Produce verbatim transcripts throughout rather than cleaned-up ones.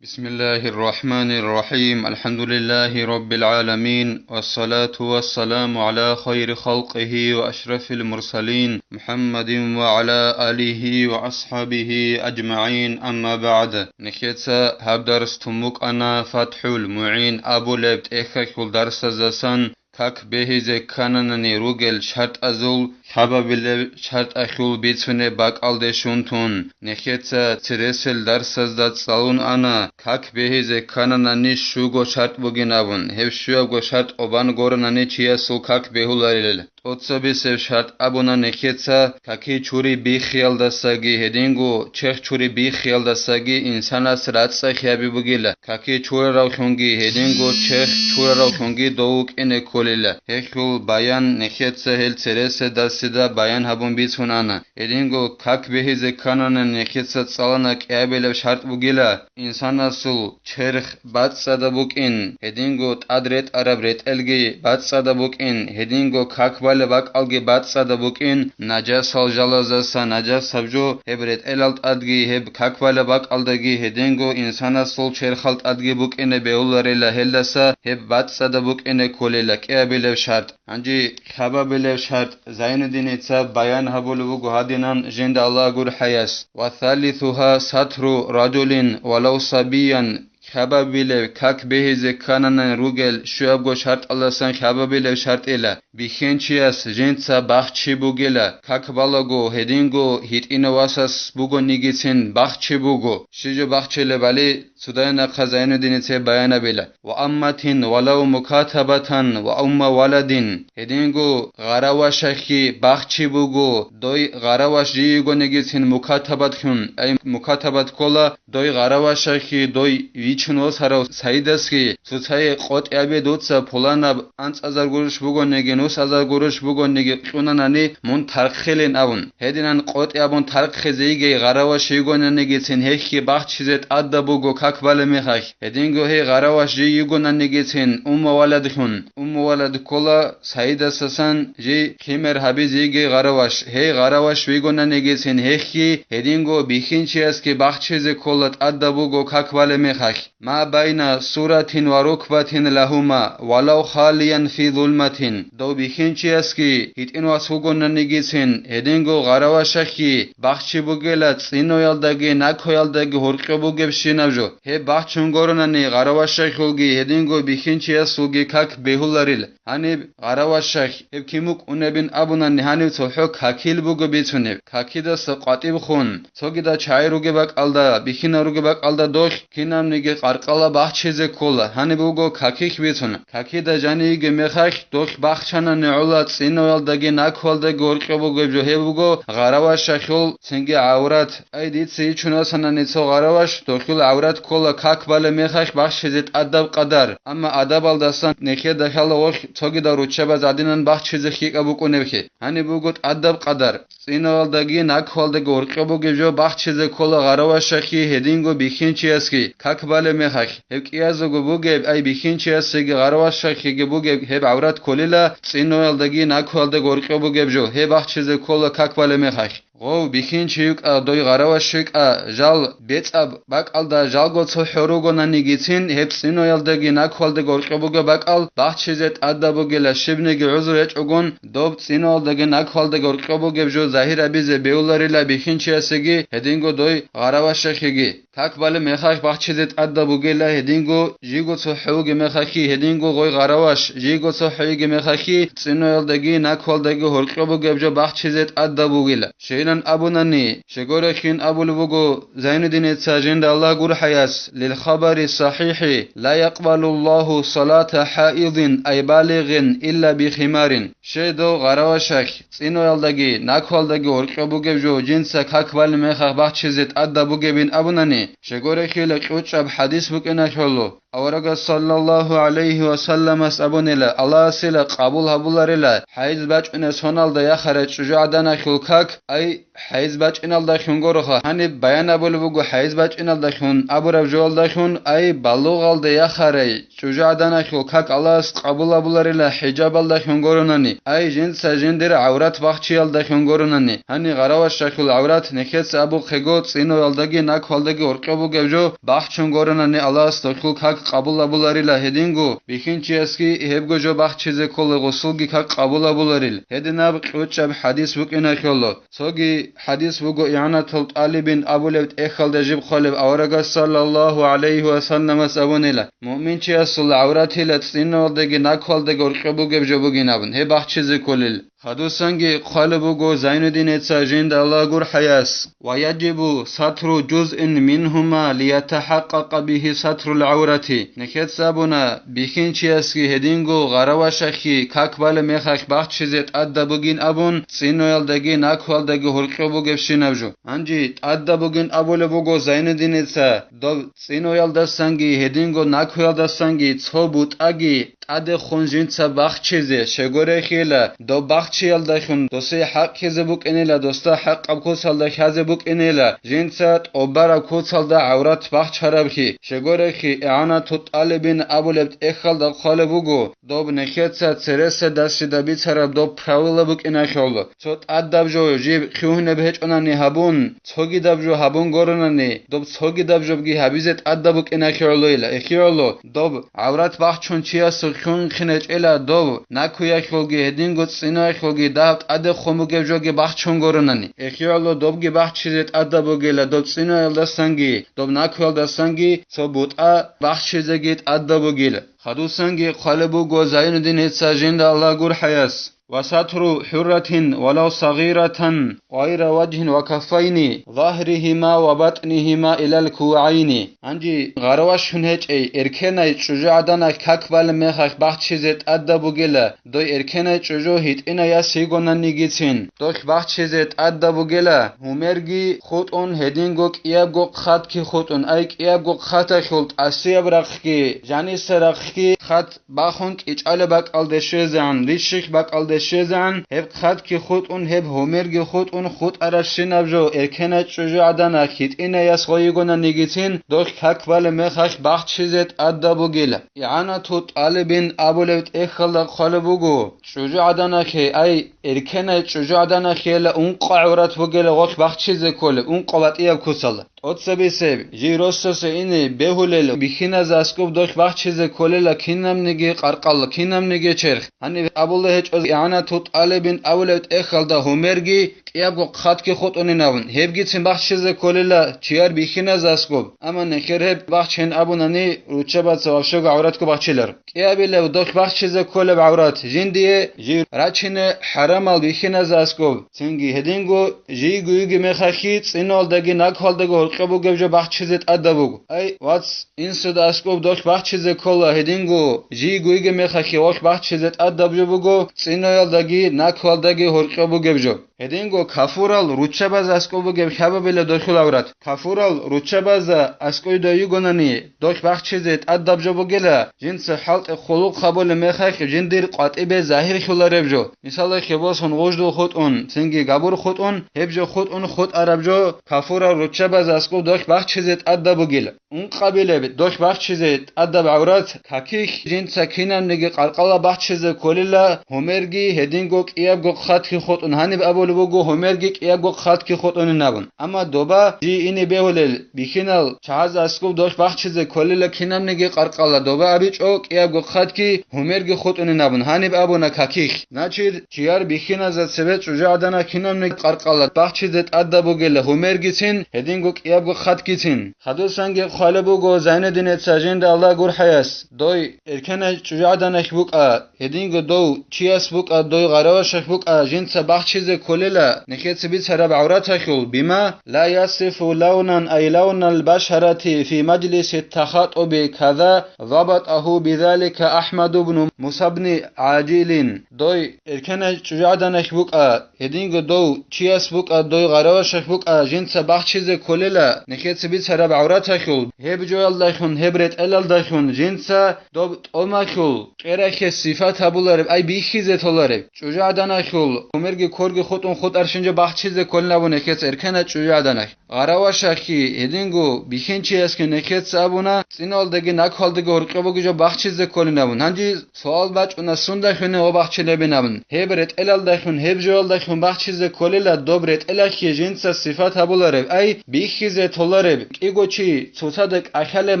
بسم الله الرحمن الرحيم. الحمد لله رب العالمين. والصلاة والسلام على خير خلقه وأشرف المرسلين محمد وعلى آله وأصحابه أجمعين. أما بعد. Нехеца гьаб дарс тун букӀана ФатхӀул МугӀин абулеб тӀехьалъул дарсаздасан как бегьизе ккананани ругел шартӀазул лъабабилеб шартӀалъул бицунеб бакӀалде щун тун, нехеца цересел дарсазда цӀалун ана, как бегьизе ккананани щуго шартӀ бугин абун, гьеб щуябго шартӀ обан горанани чиясул как бегьуларилан. ТӀоцебесеб шартӀ абуна нехеца каки чури биххиялдасаги гьединго черх чури биххиялдасаги инсанас рацӀцӀа хьаби бугила, каки чураравлъунги гьединго черх чураравлъунги дов вукӀине кколила. Гьелъул баян нехеца гьел цереседасида баян гьабун бицун ана. Гьединго как бегьизе кканани нехеца цӀалана кӀиабилеб шартӀ бугила, инсанасул черх бацӀцӀадаб букӀин, гьединго тӀад ретӀараб ретӀелги бацӀцӀадаб букӀин, гьединго как балеб бакӀалги бацӀцӀадаб букӀин, нажасал жалазаса нажасаб жо гьеб ретӀелал тӀадги, гьеб как балеб бакӀалдаги, гьединго инсанасул черхал тӀадги букӀине бегьуларила, гьелдаса гьеб бацӀцӀадаб букӀине кколила кӀиабилеб шартӀ. Гьанже лъабабилеб шартӀ Зайнуддиница баян гьабулеб буго гьадинан жинда Аллагь гурхӀаяс: «Ва салисугьа сатру ражулин валав сабиян». Лъабабилеб как бегьизе ккананани ругел щуябго шартӀалдасан лъабабилеб шартӀила: бихьинчияс жинца бахчи бугила, как балаго гьединго гьитӀинав васас бугонигицин бахчи буго. Щиб жо бахчилебали цодай нахъа Зайнуддиница баян гьабила. «Ва амматин валав мукатабатан ва умма валадин». Гьединго гъаравашахъе бахчи буго, дой гъараваш жий йигонигицин мукатабатлъун, ай мукатабат ккола, дой гъаравашахъе дой вичун восарав сайидасги, цоцае къотӀи абе дуца пуланаб анцӀазар гуруш бугониги, нусазар гуруш бугониги кьунанани мун тархъилин абун. Гьединан къотӀи абун тархъизе йигей гъараваш йигонанигицин гьехги бахчизе тӀадаб буго как балеб мехалъ. Гьединго гьей гъараваш жий йигонанигицин умма валадлъун, умма валад ккола сайидасасан жий химер гьабизе йигей гъараваш, гьей гъараваш вигонанигицин гьехги, гьединго бихьинчиясги бахчизе ккола тӀадаб буго как балеб мехалъ. «Ма байна суратин ва рукбатин лагьума, валав халиян фи зулматин». Дов бихьинчиясги гьитӀинвас вугонанигицин, гьединго гъаравашахъе бахчи бугела цӀиноялдаги накоялдаги гьоркьоб бугебщинаб жо. Гьеб бахчун горонани гъаравашахъулги гьединго бихьинчиясулги как бегьуларил. Гьаниб гъаравашахъ гьеб кин букӀунебин абунани гьанив цохӀо какил буго бицунеб. Какидаса къватӀиб хун, цогидал чагӀи ругеб бакӀалда, бихьинал ругеб бакӀалда долъ кинабниги къаркъала бахчизе ккола, гьаниб буго какихь бицун. Какида жанив йигеб мехалъ долъ бахчанани гӀола цӀиноялдаги накуялдаги гьоркьоб бугеб жо, гьеб буго гъаравашахъул цинги гӀаврат. Ай, дица йичун васанани цо гъараваш, дохьул гӀаврат ккола как балеб мехалъ бахчизе тӀадаб къадар. Амма адабалдасан нехеда хьала гъолъ цогидал руччабаз гӀадинан бахчизе хьикӀаб букӀунебхӀи. Гьаниб буго тӀадаб къадар. ЦӀиноялдаги накуялдаги гьоркьоб бугеб жо бахчизе ккола гъаравашахъе гьединго бихьинчиясги как балеб мехалъ. Гьеб кӀиязего бугеб, ай, бихьинчиясеги гъаравашахъеги бугеб гьеб гӀаврат кколила цӀиноялдаги накуялдаги гьоркьоб бугеб жо, гьеб бахчизе ккола как балеб мехалъ. Гъов бихьинчи йикӀа, дой гъараваш йикӀа, жал бецӀаб бакӀалда жалго цохӀо ругонанигицин, гьеб цӀиноялдаги накуялдаги гьоркьоб бугеб бакӀал бахчизе тӀадаб бугила, щибниги гӀузру гьечӀогун, доб цӀиноялдаги накуялдаги гьоркьоб бугеб жо загьир гьабизе бегьуларила бихьинчиясеги гьединго дой гъаравашахъеги. Как балеб мехалъ бахчизе тӀадаб бугила гьединго, жийго цохӀо вугеб мехалъги, гьединго гъой гъараваш жийго цохӀо йигеб мехалъги, цӀиноялдаги накуялдаги гьоркьоб бугеб жо бахчизе тӀадаб бугила. Щайилан абунани, щегорехин абулеб буго Зайнуддиница жинда Аллагь гурхӀаяс: «Лил хабари сахӀихӀи, ла якъбалуллагьу салата хӀаидин ай балигъин илла бихимарин». Щай дов гъаравашахъ цӀиноялдаги накуялдаги гьоркьоб бугеб жо жинца как балеб мехалъ бахчизе тӀадаб бугебин абунани, щегорехила кьучӀаб хӀадис букӀиналъулъ: Аварагас саллаллагьу гӀалайгьи ва салламас абунила, Аллагьасила къабул гьабуларила хӀайз бачӀунеб соналда яхарай чӀужугӀаданалъул как, ай, хӀайз бачӀиналдалъун гуроха. Гьаниб баян абулеб буго хӀайз бачӀиналдалъун абураб жоялдалъун, ай, балугъалде яхарай чӀужугӀаданалъул как Аллагьас къабул гьабуларила хӀижабалдалъун гуронани, ай, жинца жиндир гӀаврат бахчиялдалъун гуронани. Гьаниб гъаравашахъул гӀаврат нехеца абухъего цӀиноялдаги наквалдаги гьоркьоб бугеб жо бахчун гуронани, Аллагьас дохьул как къабул гьабуларила гьединго, бихьинчиясги гьебго жо бахчизе ккола, гъосулги как къабул гьабуларил. Гьединаб кьучӀаб хӀадис букӀиналъул. Цоги хӀадис буго ИгӀанатул ТӀалибин абулеб тӀехьалда жиб хъвалеб, аварагас саллаллагьу гӀалайгьи ва салламас абунила, муъминчиясул гӀавратила цӀиноялдаги наквалдаги гьоркьоб бугеб жо бугин абун, гьеб бахчизе кколел. Хадусанги хъвалеб буго Зайнуддиница жинда Аллагь гурхӀаяс: «Ва яжибу сатру жузъин мингьума лиятахӀакъкъакъа бигьи сатрул гӀаврати». Нехеца абуна, бихьинчиясги гьединго гъаравашахъе как балеб мехалъ бахчизе тӀадаб бугин абун, цӀиноялдаги наквалдаги гьоркьоб бугебщинаб жо. Гьанже тӀадаб бугин абулеб буго Зайнуддиница, доб цӀиноялдасанги гьединго наквалдасанги цо бутӀаги тӀадехун жинца бахчизе, щегорехила, доб бахчиялдалъун досие хӀакълъизе букӀинила, досда хӀакъаб куцалда хьазе букӀинила, жинца тӀубараб куцалда гӀаврат бахчарабхъи, щегорехи ИгӀанату ТӀалибин абулеб тӀехьалда хъвалеб буго, доб нехеца цересел дасида бицараб доб правила букӀиналъул. Цо тӀадаб жо жиб хъугьунеб гьечӀонани гьабун, цогидаб жо гьабун гуронани, доб цогидаб жобги гьабизе тӀадаб букӀиналъе гӀолойила. Эхиоло, доб гӀаврат бахчун чиясул хъугьин гьечӀела, доб накуялъулги гьединго цӀиноялъулги дагьаб тӀадехун бугеб жоги бахчун гуронани. Эхиоло, добги бахчизе тӀадаб бугела, доб цӀиноялдасанги, доб накуялдасанги цо бутӀа бахчизеги тӀадаб бугела. Хадусанги хъвалеб буго Зайнуддиница жинда Аллагь гурхӀаяс: «Ва сатру хӀурратин валав сагъиратан гъайра важгьин ва каффайни, загьригьима ва батӀнигьима илал кугӀайни». Гьанже гъаравашун гьечӀей эркенай чӀужугӀаданалъ как балеб мехалъ бахчизе тӀадаб бугела, дой эркенай чӀужу гьитӀинай яс йигонанигицин, дохь бахчизе тӀадаб бугела, гьумерги хутӀун, гьединго кӀиябго хъатги хутӀун, ай кӀиябго хъаталъул тӀасияб рахъги, жаниса рахъги, хъат бахун кӀичӀалеб бакӀалде щвезегӀан, рищихь бакӀалде щвезегӀан, гьеб хъатги хутӀун, гьеб гьумерги хутӀун хутӀарабщинаб жо эркенай чӀужугӀаданалъ гьитӀинай яс гъой йигонанигицин, дохь как балеб мехалъ бахчизе тӀадаб бугела. ИгӀанату ТӀалибин абулеб тӀехьалда хъвалеб буго, чӀужугӀаданалъе, ай, эркенай чӀужугӀаданалъейила ункъо гӀаврат бугела гъолъ бахчизе кколеб, ункъо батӀияб куцалда. ТӀоцебесеб, жий росасе ине бегьулел бихьиназе аскӀоб дохь бахчизе кколела кинабниги къаркъала, кинабниги черх. Гьаниб абулеб гьечӀо ИгӀанату ТӀалибин абулеб тӀехьалда гьумерги кӀиябго хъатги хутӀунин абун, гьебгицин бахчизе кколела чияр бихьиназе аскӀоб. Амма нехер гьеб бахчин абунани, руччабаца вавщого гӀавратго бахчилар. КӀиабилеб дохь бахчизе кколеб гӀаврат жиндие жий рачине хӀарамал бихьиназе аскӀоб, цинги гьединго жийго йиги мехалъги цӀиналдаги наквалдаги гьоркьоб бугеб жо бахчизе тӀадаб буго. Ай, вац, инсуда аскӀоб дохь бахчизе ккола, гьединго жийго йиги мехалъги гъолъ бахчизе тӀадаб жо буго цӀиноялдаги наквалдаги гьоркьоб бугеб жо. Гьединго кафурал руччабазе аскӀоб бугеб хабабила дохьул гӀаврат. Кафурал руччабазе аскӀой дой йигонани, дохь бахчизе тӀадаб жо бугела, жинца хӀалтӀи хъулухъ гьабулеб мехалъ жиндир къватӀибе загьирлъулареб жо. Мисалалъе босун, гъуждул хутӀун, цинги габур хутӀун, гьеб жо хутӀун хутӀараб жо кафурал руччабазе аскӀоб дохь бахчизе тӀадаб бугела. Ункъабилеб дохь бахчизе тӀадаб гӀаврат, какихь, жинца кинабниги къаркъала бахчизе кколила, гьумерги гьединго кӀиябго хъатги хутӀун, гьаниб абулеб буго гьумерги кӀиябго хъатги хутӀунин абун. Амма доба жий ине бегьулел бихьинал чагӀазе аскӀоб дохь бахчизе кколила кинабниги къаркъала, доба абичӀо кӀиябго хъатги гьумерги хутӀунин абун, гьаниб абуна какихь. Значит, чияр бихьиназе цебе чӀужугӀаданалъ кинабниги къаркъала бахчизе тӀадаб бугела гьумергицин, гьединго кӀиябго хъатгицин. Хадусанги хъвалеб буго Зайнуддиница жинда Аллагь гурхӀаяс: дой эркенай чӀужугӀаданалъ букӀа, гьединго дов чияс букӀа, дой гъаравашалъ букӀа, жинца бахчизе кколел кколила нехеца бицараб гӀавраталъул, бима ла ясифу лаунан ай лаунал башарати фи мажлиси тахатӀуби каза, забатӀагьу бизалика АхӀмад ибну Муса бни ГӀажилин. Дой эркенай чӀужугӀаданалъ букӀа, гьединго дов чияс букӀа, дой гъаравашалъ букӀа, жинца бахчизе кколила нехеца бицараб гӀавраталъул, гьеб жоялдалъун, гьеб ретӀелалдалъун жинца доб тӀомалъул кьералъе сифат гьабулареб, ай бихьизе толареб. ЧӀужугӀаданалъул гьумерги корги хутӀун хутӀарщинчӀо бахчизе кколин абун нехеца эркенай чӀужугӀаданалъ. Гъаравашалъги гьединго бихьинчиясги нехеца абуна, цӀиналдаги наквалдаги гьоркьоб бугеб жо бахчизе кколин абун. Гьанже суал бачӀуна, сундалъунин гъо бахчилебин абун. Гьеб ретӀелалдалъун, гьеб жоялдалъун бахчизе кколила доб ретӀелалъе жинца сифат гьабулареб, ай бихьизе толареб, кӀиго чи цоцазда кӀалъалеб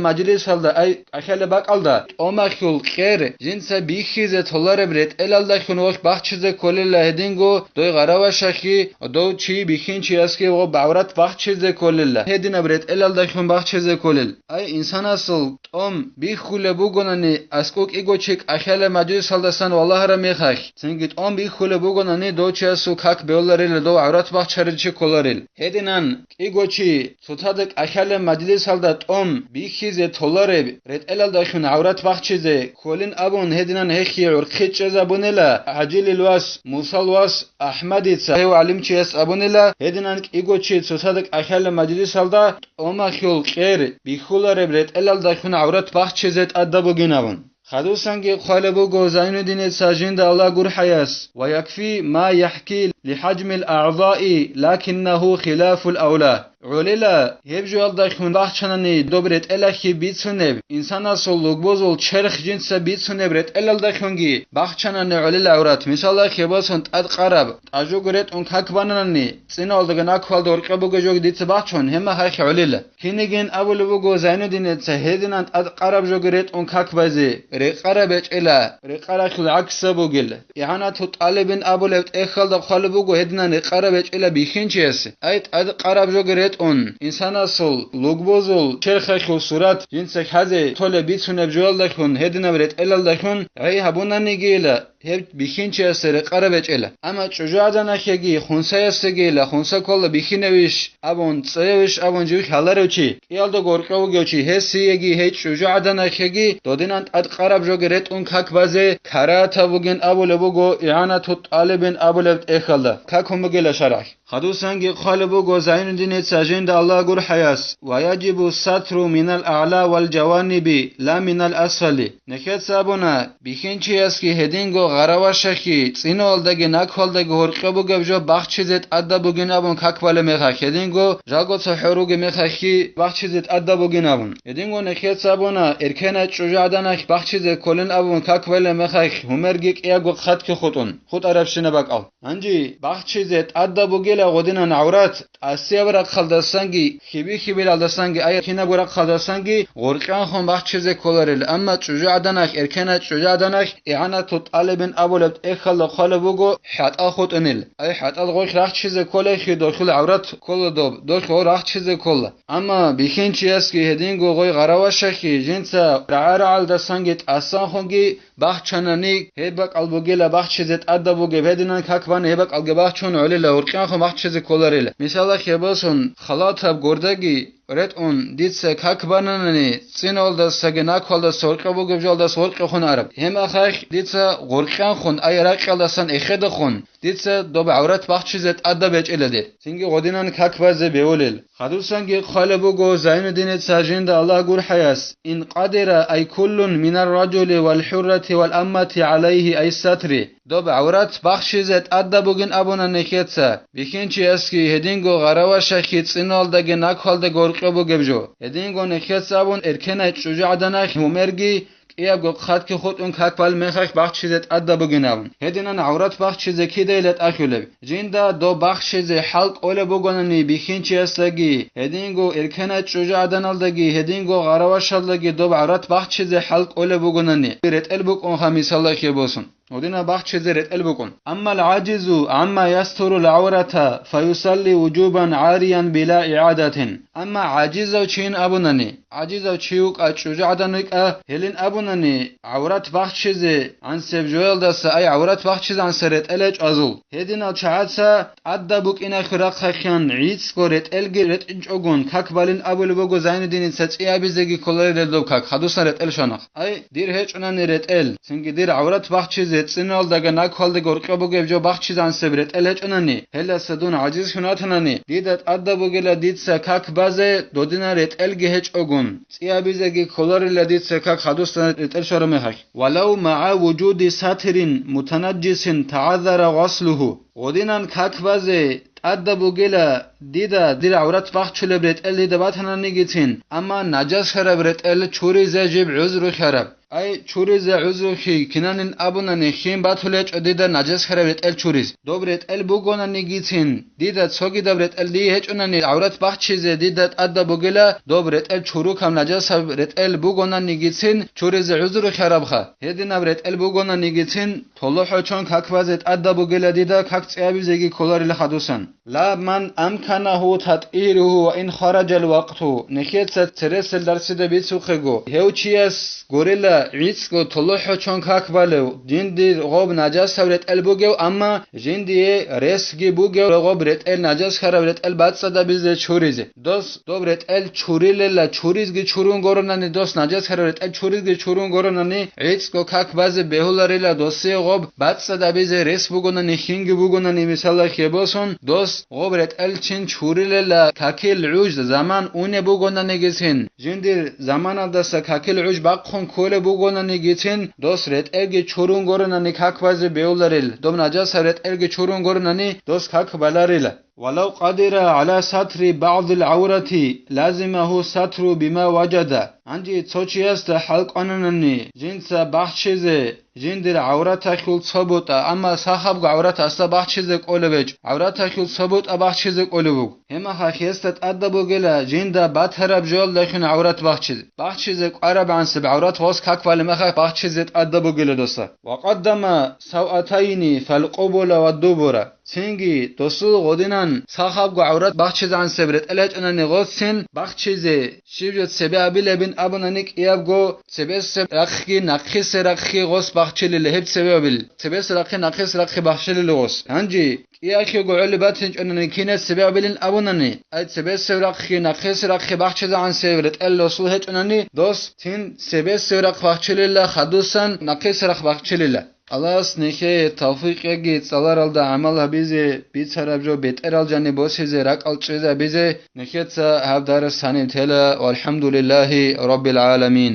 мажлисалда, ай кӀалъалеб бакӀалда, тӀомалъул кьер жинца бихьизе толареб ретӀелалдалъун гъолъ бахчизе кколила гьединго дой гъаравашалъги, дов чи бихьинчиясги гъо гӀаврат бахчизе кколила, гьединаб ретӀелалдалъун бахчизе кколел. Ай, инсанасул тӀом бихьулеб бугонани, аскӀо кӀиго чи кӀалъалеб мажлисалдасан валагьараб мехалъ, цинги тӀом бихьулеб бугонани, дов чиясул как бевларила, дов гӀаврат бахчаричи кколарил. Гьединан кӀиго чи цоцазда кӀалъалеб мажлисалда тӀом бихьизе толареб, ретӀелалдалъун гӀаврат бахчизе кколин абун, гьединан гьехие гӀурхъи чӀезабунила ГӀажилил вас, Мусал вас АхӀмадица, гьев гӀалимчияс абунила, гьединан кӀиго чи цоцазда кӀалъалеб мажлисалда тӀомалъул кьер бихьулареб ретӀелалдалъун гӀаврат бахчизе тӀадаб бугин абун. Хадусанги хъвалеб буго Зайнуддиница, жинда Аллагь гурхӀаяс: «Ва якфи ма яхӀки лихӀажмил агӀзаи, лакиннагьу хилафул авла». ГӀолила, гьеб жоялдалъун бахчанани доб ретӀелалъе бицунеб, инсанасул лугбузул черх жинца бицунеб ретӀелалдалъунги бахчанани гӀолила гӀаврат. Мисалда, хебалъун тӀад къараб, тӀажуг ретӀун как бананани, цӀиналдаги наквалда гьоркьоб бугеб жо дица бахчун, гьеб мехалъ гӀолила. Кинигин абулеб буго Зайнуддиница, гьединан тӀад къараб жоги ретӀун как базе, рекъараб гьечӀила, рекъаралъул гӀаксаб бугел. ИгӀанату тӀалибин абулеб тӀехьалда хъвалеб буго гьединан рекъараб гьечӀила бихьинчиясе. Ай, тӀад къараб жоги ретӀун, инсанасул лугбузул черхалъул сурат жинца лъазе толеб бицунеб жоялдалъун, гьединаб ретӀелалдалъун гӀей гьабунанигийила, гьеб бихьинчиясе рекъараб гьечӀила. Амма чӀужугӀаданалъеги хунсаясегийила, хунса ккола бихьиневищ абун, цӀеявищ абун жив лъаларев чи, кӀиялдаго гьоркьов вугев чи, гьесиеги гьей чӀужугӀаданалъеги додинан тӀад къараб жоги ретӀун как базе карагьатаб бугин абулеб буго ИгӀанату тӀалибин абулеб тӀехьалда, как гьун бугила шаргӀалъ. Хадусанги хъвалеб буго Зайнуддиница, жинда Аллагь гурхӀаяс: «Ва яжибу сатру минал агӀла вал жаваниби, ла минал асфали». Нехеца абуна, бихьинчиясги гьединго гъаравашалъги цӀиналдаги наквалдаги гьоркьоб бугеб жо бахчизе тӀадаб бугин абун как балеб мехалъ, гьединго жалго цохӀо ругеб мехалъги бахчизе тӀадаб бугин абун. Гьединго нехеца абуна, эркенай чӀужугӀаданалъ бахчизе кколин абун как балеб мехалъ, гьумерги кӀиябго хъатги хутӀун, хутӀарабщинаб бакӀал. Гьанже бахчизе тӀадаб бугила гъодинан гӀаврат, тӀасияб рахъалдасанги, хиби-хибилалдасанги, ай кинабго рахъалдасанги гъоркьанхун бахчизе кколарил, амма чӀужугӀаданалъ, эркенай чӀужугӀаданалъ ИгӀанату тӀалибин абулеб тӀехьалда хъвалеб буго хӀатӀал хутӀунил. Ай хӀатӀал гъолъ рахчизе кколехи, долъул гӀаврат ккола доб, долъ гъо рахчизе ккола. Амма бихьинчиясги гьединго гъой гъаравашалъги жинца рагӀа-рагӀалдасанги тӀасанхунги бахчанани, гьеб бакӀал бугила бахчизе тӀадаб бугеб, гьединан как бани гьеб бакӀалги бахчун гӀолила, гьоркьанхъун бахчизе кколарила. Мисалалъе босун, халатаб гордаги ретӀун дица как бананани, цӀиналдасаги наквалдаса гьоркьоб бугеб жалдас гьоркьохун араб. Гьеб мехалъ дица гьоркьанхъун, ай ракьалдасан эхедахъун, дица доб гӀаврат бахчизе тӀадаб гьечӀила дир. Цинги гъодинан как базе бевулел. Хадусанги хъвалеб буго Зайнуддиница, жинда Аллагь гурхӀаяс: «Ин къадира ай куллун минар ражули вал хӀуррати вал аммати гӀалайгьи ай сатри». Доб гӀаврат бахчизе тӀадаб бугин абуна нехеца, бихьинчиясги гьединго гъаравашалъги цӀиналдаги наквалдаги гьоркьоб бугеб жо. Гьединго нехеца абун эркенай чӀужугӀаданалъ гьумерги кӀиябго хъатги хутӀун как балеб мехалъ бахчизе тӀадаб бугин абун. Гьединан гӀаврат бахчизе кидайила тӀахьулеб? Жинда доб бахчизе хӀал кӀолеб бугонани бихьинчиясдаги, гьединго эркенай чӀужугӀаданалдаги, гьединго гъаравашалдаги доб гӀаврат бахчизе хӀал кӀолеб бугонани, ретӀел букӀунха, мисалалъе босун. Гьединаб бахчизе ретӀел букӀун. Аммал гӀажизу гӀамма ястурул гӀаврата фаюсалли вужубан гӀариян била игӀадатин. Амма гӀажизав чийин абунани, гӀажизав чи вукӀа, чӀужугӀадан вукӀа, гьелин абунани, гӀаврат бахчизе гӀансеб жоялдаса, ай гӀаврат бахчизе гӀанса ретӀел гьечӀо азул. Гьединал чагӀаца тӀадаб букӀиналъе рахъахъян гӀицӀго ретӀелги ретӀинчӀогун, как балин абулеб буго Зайнуддиница, цӀи абизеги кколарила доб как, хадусан ретӀел щвана. Ай, дир гьечӀунани ретӀел, цинги дир гӀаврат бахчизе, цӀиналдаго наквалдаго гьоркьоб бугеб жо бахчизанцеб ретӀел гьечӀунани, гьелдаса дун гӀажизлъун ватанани, дида тӀадаб бугила дица как базе додинан ретӀелги гьечӀогун, цӀи абизеги кколарила дица как хадусда ретӀел щвараб мехалъ. Валав магӀа вужуди сатирин мутанаджисин тагӀаззара гъаслугьу. Гъодинан как базе тӀадаб бугила дида, дир гӀаврат бахчулеб ретӀел дида батананигицин, амма нажасараб ретӀел чуризе жиб гӀузру хьараб. Ай, чуризе гӀузрухъе кинанин абунани, хин батулечӀо дида нажасараб ретӀел чуриз. Доб ретӀел бугонанигицин, дида цогидаб ретӀел дие гьечӀунани гӀаврат бахчизе дида тӀадаб бугила, доб ретӀел чурукаб нажасаб ретӀел бугонанигицин чуризе гӀузру хьарабха. Гьединаб ретӀел бугонанигицин, толохӀочон как базе тӀадаб бугила дида как цӀиабизеги кколарила хадусан. Ла ман амканагьу татӀиругьу ва ин хараджал вакъту, нехеца цересел дарсида бицухъего, гьев чияс гурила гӀицӀго толохӀочон как балев, жиндир гъоб нажасав ретӀел бугев, амма жиндие ресги бугев гъоб ретӀел, нажасараб ретӀел бацӀцӀадабизе чуризе. Дос доб ретӀел чурилела, чуризги чурун горонани, дос нажасараб ретӀел чуризги чурун горонани, гӀицӀго как базе бегьуларила досие гъоб бацӀцӀадабизе рес бугонани, хинги бугонани, мисалалъе босун, дос гъоб ретӀел чин чурилела, какил гӀуж заман унеб бугонанигицин, жиндир заманалдаса какил гӀуж бахъун кколеб бугонанигицин, дос ретӀелги чурун горонани как базе бегьуларил, доб нажасаб ретӀелги чурун горонани, дос как баларила. Валав къадира гӀала сатри багӀдил гӀаврати, лазимагьу сатру бима важада. Гьанже цо чиясда хӀалкӀвананани жинца бахчизе жиндир гӀавраталъул цо бутӀа, амма сахабго гӀаврат асда бахчизе кӀолеб гьечӀо, гӀавраталъул цо бутӀа бахчизе кӀолеб буго. Гьебмехалъ гьесда тӀадаб бугила жинда батараб жоялдалъун гӀаврат бахчизе. Бахчизе кӀвараб гӀансиб гӀаврат гъос как балеб мехалъ бахчизе тӀадаб бугила досда. Ва къаддама саватайни фал къубула ва дубура. Цинги досул гъодинан сахабго гӀаврат бахчизанцеб ретӀел гьечӀонани гъосцин бахчизе, щиб жо цебе абилебин абунани кӀиябго цебесеб рахъги нахъисеб рахъги гъос бахчилила гьеб цебе абил. Цебесеб рахъги нахъисеб рахъги бахчилила гъос. Гьанже кӀияхьего гӀолеб батинчӀонани киназ цебе абилин абунани, ай цебесеб рахъги нахъисеб рахъги бахчизанцеб ретӀел досул гьечӀонани дос цин цебесеб рахъ бахчилила хадусан нахъисеб рахъ бахчилила. Аллагьас нехее тавфикъ яги цӀаларалда гӀамал гьабизе, бицараб жо бетӀерал жаниб босизе, ракӀал чӀезабизе. Нехеца гьаб дарс гьаниб тела. ВалхӀамдулиллагьи раббил гӀаламин.